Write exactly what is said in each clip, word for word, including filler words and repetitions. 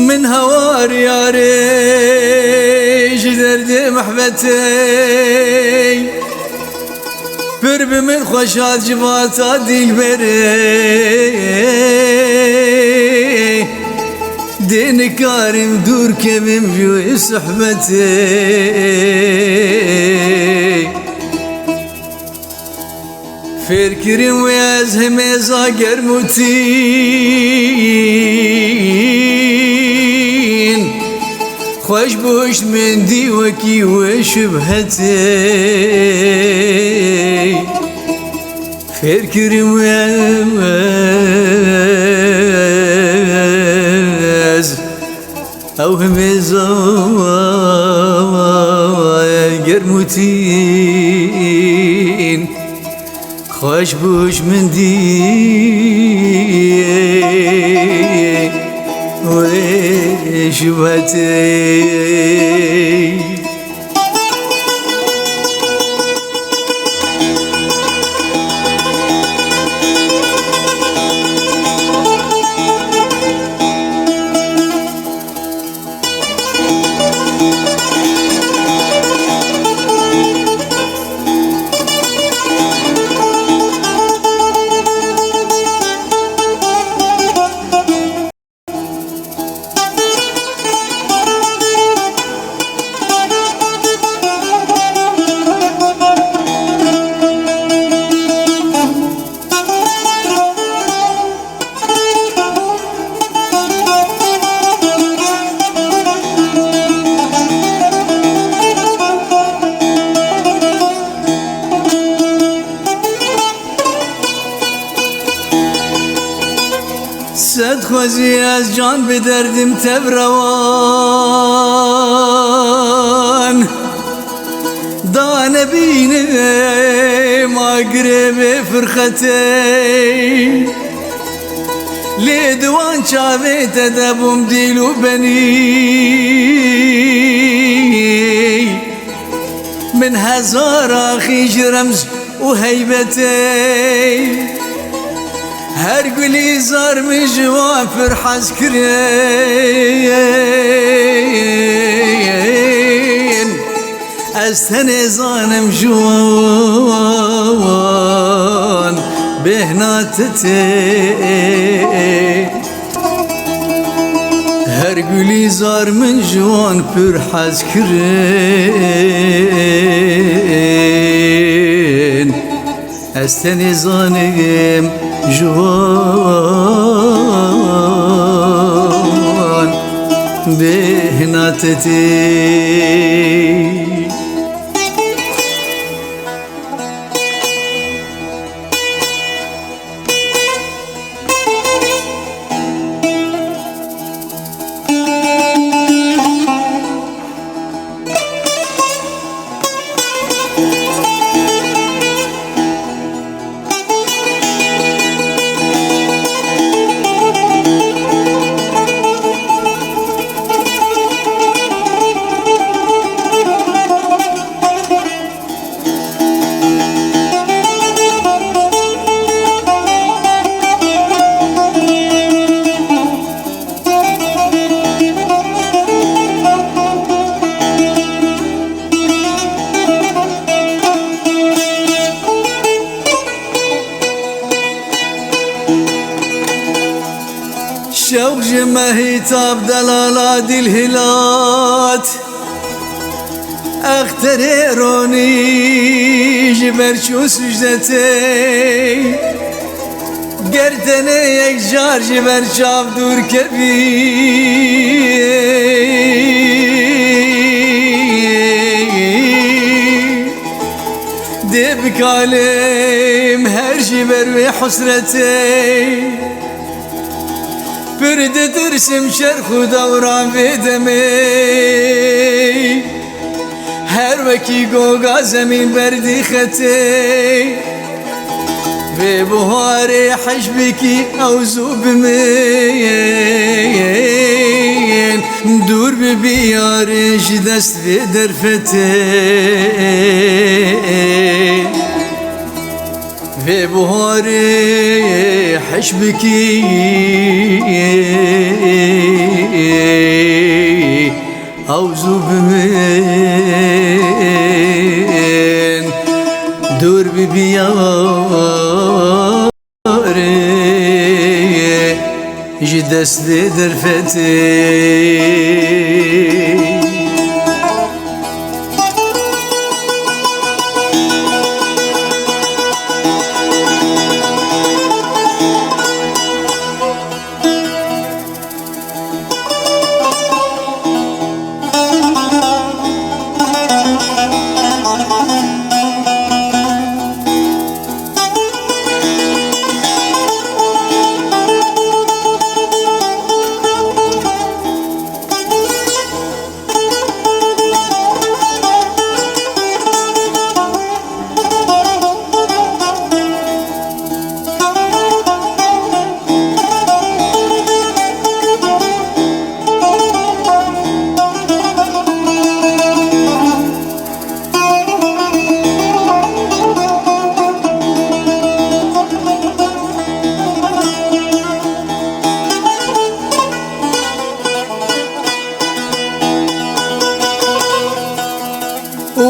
Min hawar yarê ji derdê mehbetê, pir bi min xweş hat civata dilberê. Dê nikarim dûr kevim ji wê sohbetê. Fêr kirim wê ez himêza germ û tîn. Xweş bû hişt min dî wekî wê şibhetê. Fêr kirim wê ez Ew himêza germ û tîn, xweş bû ji min dî wê şibhetê. Sed xwezî ez can biderdim tev rewan. Da nebînim agirê vê firxetê. Lê di wan çavê te de bûm dîl û benî. Min hezar axî ji remz û heybetê. Her gulîzar min ji wan pir hez kirin. Ez tenê zanim ji wan bêhna titê. Her gulîzar min ji wan pir hez kirin. Ez tenê zanim ji wan bêhna titê. Şewq ji mehîtab delala dîl hilat. Exterê ronî ji ber çû sucdetê. Ger tenê yek car ji ber çav dûr kevî, dê bikalêm her ji ber wê husretê. Pir ditirsim çerx û dewran vê demê. Her wekî goga zemîn berdî xetê. Vê buharê hej bikî ew zû bimên. Dûr bibî yarê ji dest vê derfetê. Ê buharê heş bikî, ew zû bi min dûr bibî yarê, ji destê derfetê.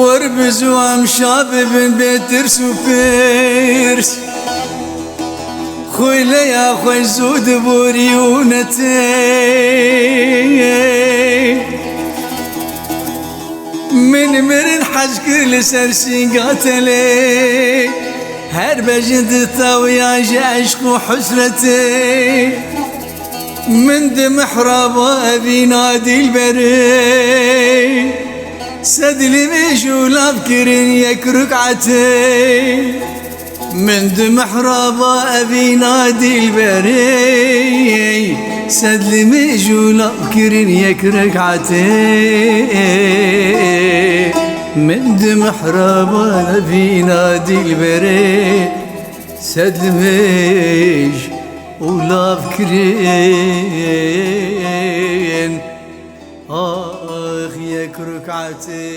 Wer bi zû em şa bibin bê tirs û pirs. Xwêleya xwe zû diborî û netê. Min mirin hez kir li ser sînga telê. Her bejin ditawiya ji eşq û husretê. Min di mihraba evîna dîlberê, sed limêj û lav kirin yek ruk'etê. Min di mihraba evîna dîlberê, sed limêj û lav kirin yek ruk'etê. Min di mihraba evîna dîlberê, sed limêj û lav kirin, ax yek ruk'etê.